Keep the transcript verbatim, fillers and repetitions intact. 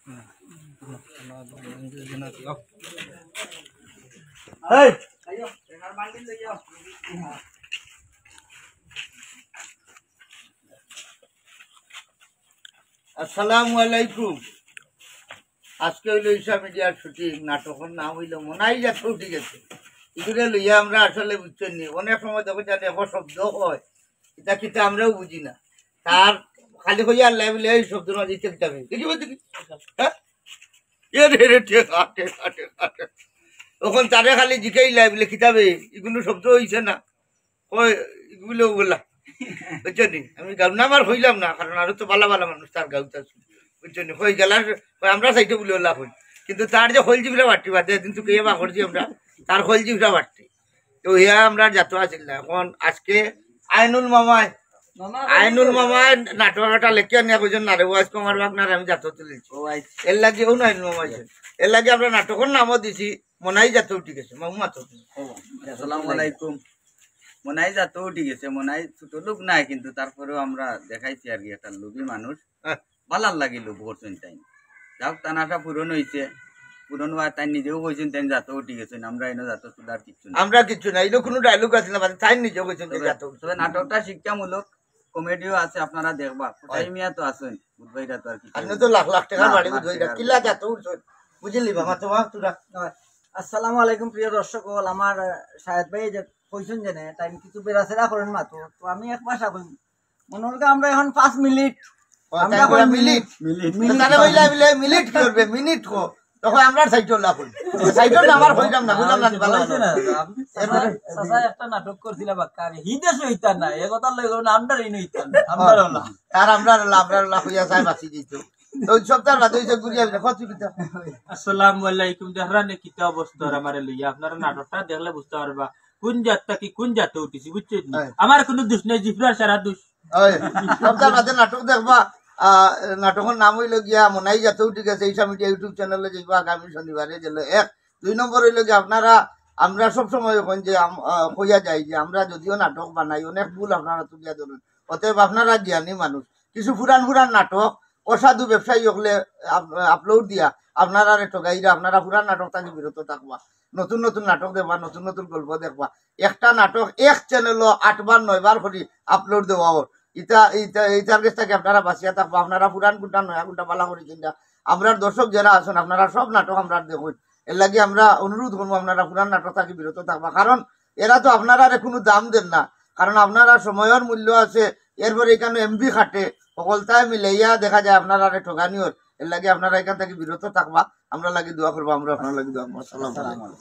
এই, আসসালামু আলাইকুম। আজকে অইলো ঈশা মিডিয়ার শুটিং, নাটকর নাম অইলো মনাই যাত্রা উঠি গেছে। ইগুরে লইয়া আমরা আসলে বুঝছইন নি, অনেক সময় দেখো জানি এখন শব্দ হয়, ইতা কিতা আমরাও বুঝি না। তার খালি কইয়া আল্লাহ বলে এই শব্দ না দিতে কিতাবে দেখি বলতে কি? হ্যাঁ? এ রে রে, ঠিক আছে, ঠিক আছে, ঠিক আছে। তখন তারে খালি জিকাইলাই বলে কিতাবে, ইগুলো শব্দ হইছে না। কই, ইগুলো বলা। বুঝছো নি? আমি গাউর নাম আর হইলাম না, কারণ আরো তো বালা বালা মানুষ তার গাউত আছে। বুঝছো নি? কই গেলার, কই আমরা সাইডে বলে ওলা কই। কিন্তু তার যে খইল জিভরা বাট্টি বাদে, এদিন তো কেয়ে বা করছি আমরা, তার খইল জিভরা বাট্টি। তো ইয়া আমরা যাতো আছিল না। এখন আজকে আইনুল মামায়, আইনুল মামায় নাটক একটা লেখিয়া নিয়ে কইছেন না রে, ও আজকে আমার বাগনার আমি যাতো তুলেছি। ও আচ্ছা। এর লাগি ও না আইনুল মামা আইছেন। এর লাগি আমরা নাটকর নামও দিছি মনাই যাতো উঠি গেছে, মামু মাতো। ও, আসসালামু আলাইকুম। মনাই যাতো উঠি গেছে, মনাই ছোট লোক নাই, কিন্তু তারপরেও আমরা দেখাইছি আর কি, একটা লোভী মানুষ। হ্যাঁ। ভালার লাগি লোভ করছেন তাই। যাক, তান আশা পূরণ হইছে, পূরণ হওয়ায় তাই নিজেও কইছেন তাই যাতো উঠি গেছেন, আমরা এনে যাতো তুলার কিচ্ছু না। আমরা কিচ্ছু না, এটা কোনো ডায়লগ আছে না, মানে তাই নিজেও কইছেন যে তবে, যাতো উঠি। তবে নাটকটা শিক্ষামূলক, কমেডিও আছে, আপনারা দেখবা। কোথায় মিয়া তো আছেন, বুধবাইরা তো আর কি। আপনি তো লাখ লাখ টাকার লাখ, বাড়ি লাখ বুধবাইরা, টাকার কিলা বাড়ি। যাতো উঠছেন, বুঝলি বাবা, তোমার তোরা। আসসালামু আলাইকুম প্রিয় দর্শক অকল, আমার, আহ, শাহেদ ভাই যে কইছেন যে নে, তাই কিছু বেড়াছেড়া করেন মাতো, তো আমি এক ভাষা কই, মনে হয় আমরা এখন পাঁচ মিনিট, ও, আমরা তাই কই বলে মিনিট, মিনিট। মিনিট। তাহলে কইলা বলে মিনিট কি করবে, মিনিট কো, তখন আমরা সাইডর লাভ হইল। সাইডর না আমার কইলাম না, বুঝলাম না, ভালো হইছে না। এরপরে চাচা একটা নাটক করছিল বাক্কা, আমি হিদে হইতাম না, এ কথা লই না, আমরা ঋণ হইতাম না, আমরা হলা। আর আমরা হলা, আমরা হলা হইয়া যায় বাঁচি দিত। তো ওই সপ্তাহ বাদে ওই যে ঘুরিয়া আসলে কত কিতা। আসসালামু আলাইকুম, দেখরা নে কিতা অবস্থা আর আমারে লইয়া, আপনারা নাটকটা দেখলে বুঝতে পারবা কোন জাত থাকি কোন জাতে উঠেছি, বুঝছেন নি? হ্যাঁ। আমার কোনো দোষ নাই, জিফরার সারা দোষ। ওই, সপ্তাহ বাদে নাটক দেখবা। আহ, নাটকর নাম হইল গিয়া মনাই যাতে উঠি গেছে, ঈশা মিডিয়া YouTube চ্যানেলে যাইবা আগামী শনিবারে গেলে এক। দুই নম্বর হইল গিয়া আপনারা, আমরা সব সময় এখন যে আম-, আহ, কইয়া যাই যে আমরা যদিও নাটক বানাই, অনেক ভুল আপনারা তুলিয়া ধরেন। অতএব আপনারা জ্ঞানী মানুষ, কিছু পুরান পুরান নাটক অসাধু ব্যবসায়ী হকলে আপ-, আপলোড দিয়া আপনারা রে ঠগাইরা, আপনারা পুরান নাটক থাকি বিরত থাকবা। নতুন নতুন নাটক দেখবা, নতুন নতুন গল্প দেখবা। একটা নাটক এক চ্যানেলও আটবার নয়বার করি আপলোড দেওয়া অর। ইটা, ইটা, ইটার গেছ থাকি আপনারা বাঁচিয়া থাকবা। আপনারা পুরান কোনটা নয়া কোনটা বালা করি চিন্তা। আমরার দর্শক যারা আছেন, আপনারা সব নাটক আমরা দেখুন। এর লাগি আমরা অনুরোধ করবো, আপনারা পুরান নাটক থাকি বিরত থাকবা, কারণ এরা তো আপনারারে কোনো দাম দেন না, কারণ আপনারা সময়র মূল্য আছে, এরপরে এখানে এমবি খাটে, সকলতায় মিলাইয়া দেখা যায় আপনারারে ঠগানি অর। এর লাগি আপনারা এখান থাকি বিরত থাকবা, আমরা লাগি দোয়া করবো, আমরা আপনার লাগি দোয়া করবো। আসসালামু আলাইকুম।